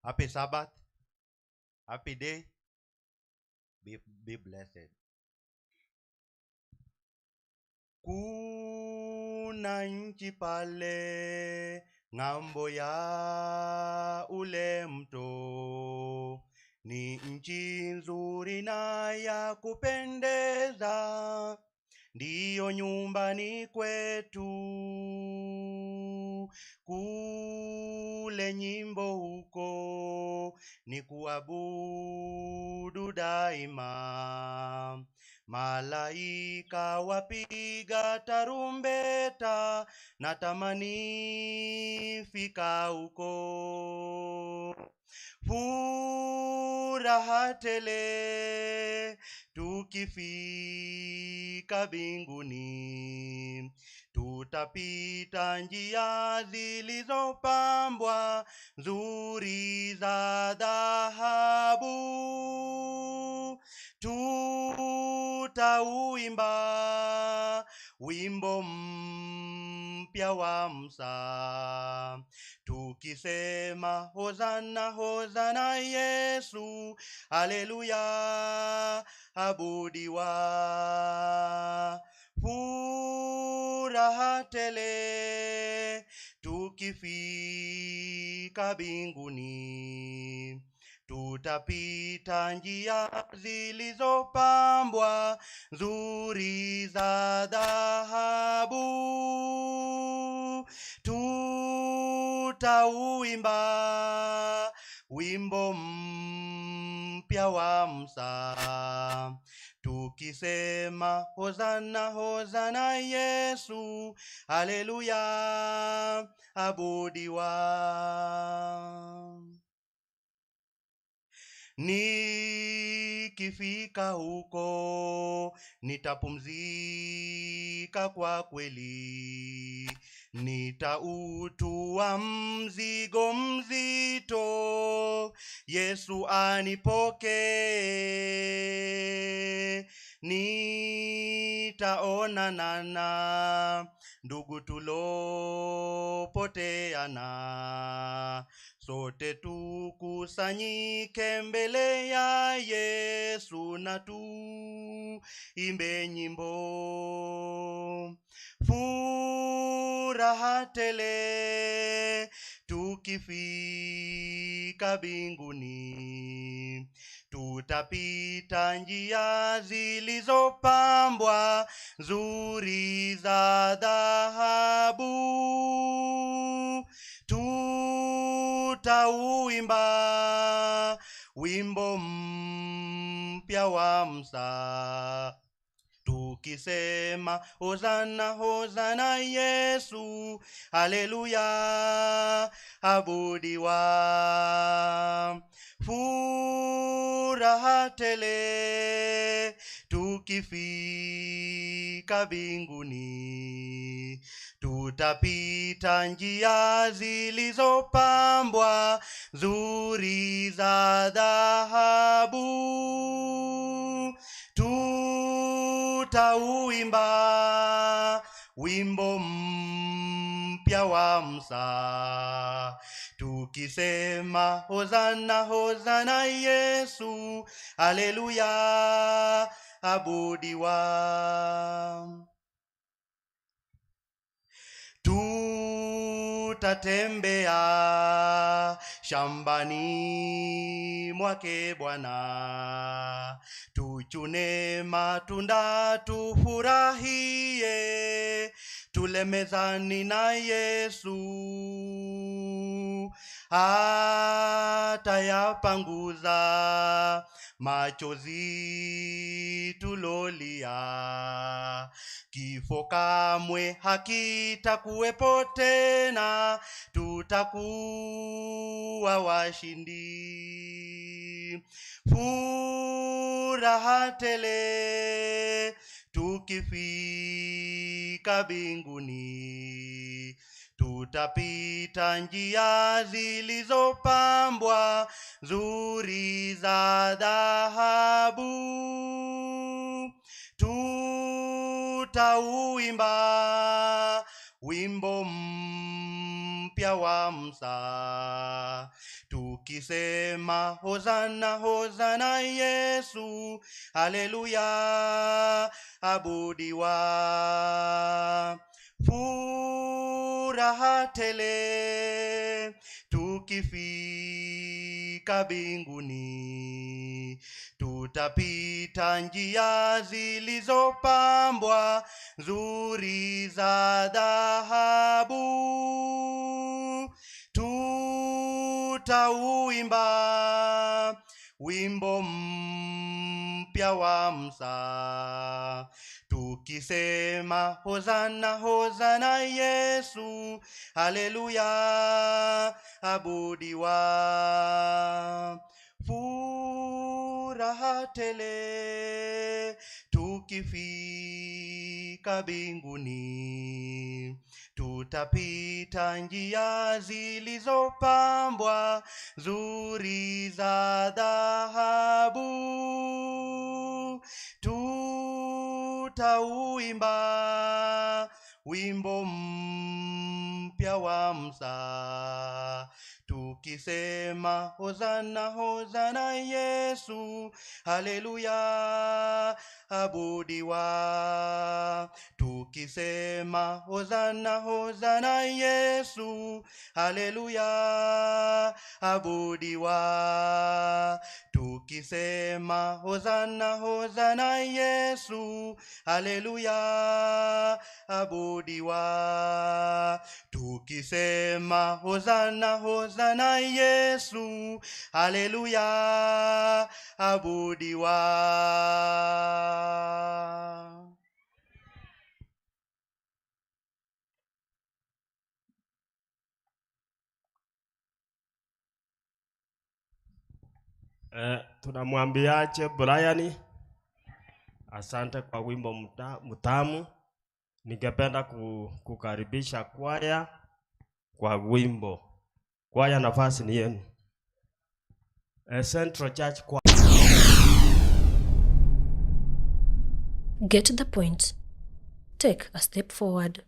Happy Sabbath. Happy day. Be blessed. Kuna nchi pale ng'ambo ya ule mto, ni nchi nzuri na ya kupendeza, ndiyo nyumbani kwetu. Kule nyimbo huko ni kuabudu daima, malaika wapiga tarumbeta, natamani fika huko. Furaha tele tukifika mbinguni, tutapita njia zilizopambwa nzuri za dhahabu. Tutauimba wimbo mpya wa Musa, tukisema hosana hosana Yesu, haleluya abudiwa. Furaha tele tukifika mbinguni, tutapita njia zilizopambwa nzuri za dhahabu. Tutauimba wimbo mpya wa Musa, tukisema hosana hosana Yesu, haleluya abudiwa. Nikifika huko nitapumzika kwa kweli, nitautua mzigo mzito, Yesu anipokee. Nitaonana na ndugu tulopoteana, sote tukusanyike mbele ya Yesu na tuimbe nyimbo. Furaha tele tukifika mbinguni, tutapita njia zilizopambwa nzuri za dhahabu. Tutauimba wimbo mpya wa Musa, tukisema hosana hosana Yesu, haleluya abudiwa. Furaha tele tukifika mbinguni, tutapita njia zilizopambwa nzuri za dhahabu. Tutauimba wimbo mpya wa Musa, tukisema hosana hosana Yesu, haleluya abudiwa. Tutatembea shambani mwake Bwana, tuchune matunda tufurahie, tule mezani na Yesu. Atayapanguza machozi tulolia, kifo kamwe hakitakuwepo tena, tutakuwa washindi. Furaha tele tukifika mbinguni, tutapita njia zilizopambwa nzuri za dhahabu. Tutauimba wimbo mpya mpya wa Musa, tukisema hosana, hosana Yesu, haleluya, abudiwa. Furaha tele tukifika mbinguni, tutapita njia zilizopambwa nzuri za dhahabu, tutauimba wimbo mpya wa Musa, tukisema hosana, hosana Yesu, haleluya, abudiwa. Furaha tele tukifika mbinguni, tutapita njia zilizopambwa nzuri za dhahabu, tutauimba wimbo mpya wa Musa, tukisema hosana, hosana Yesu, haleluya, abudiwa. Tukisema hosana, hosana Yesu, haleluya, abudiwa. Tukisema hosana, hosana Yesu, haleluya, abudiwa. Tukisema hosana, hosana Yesu, haleluya, abudiwa. Tunamwambiaje Brian? Asante kwa wimbo mtamu. Ningependa kukaribisha kwaya kwa wimbo. Kwaya, nafasi ni yenu. Central Church Choir. Get the point. Take a step forward.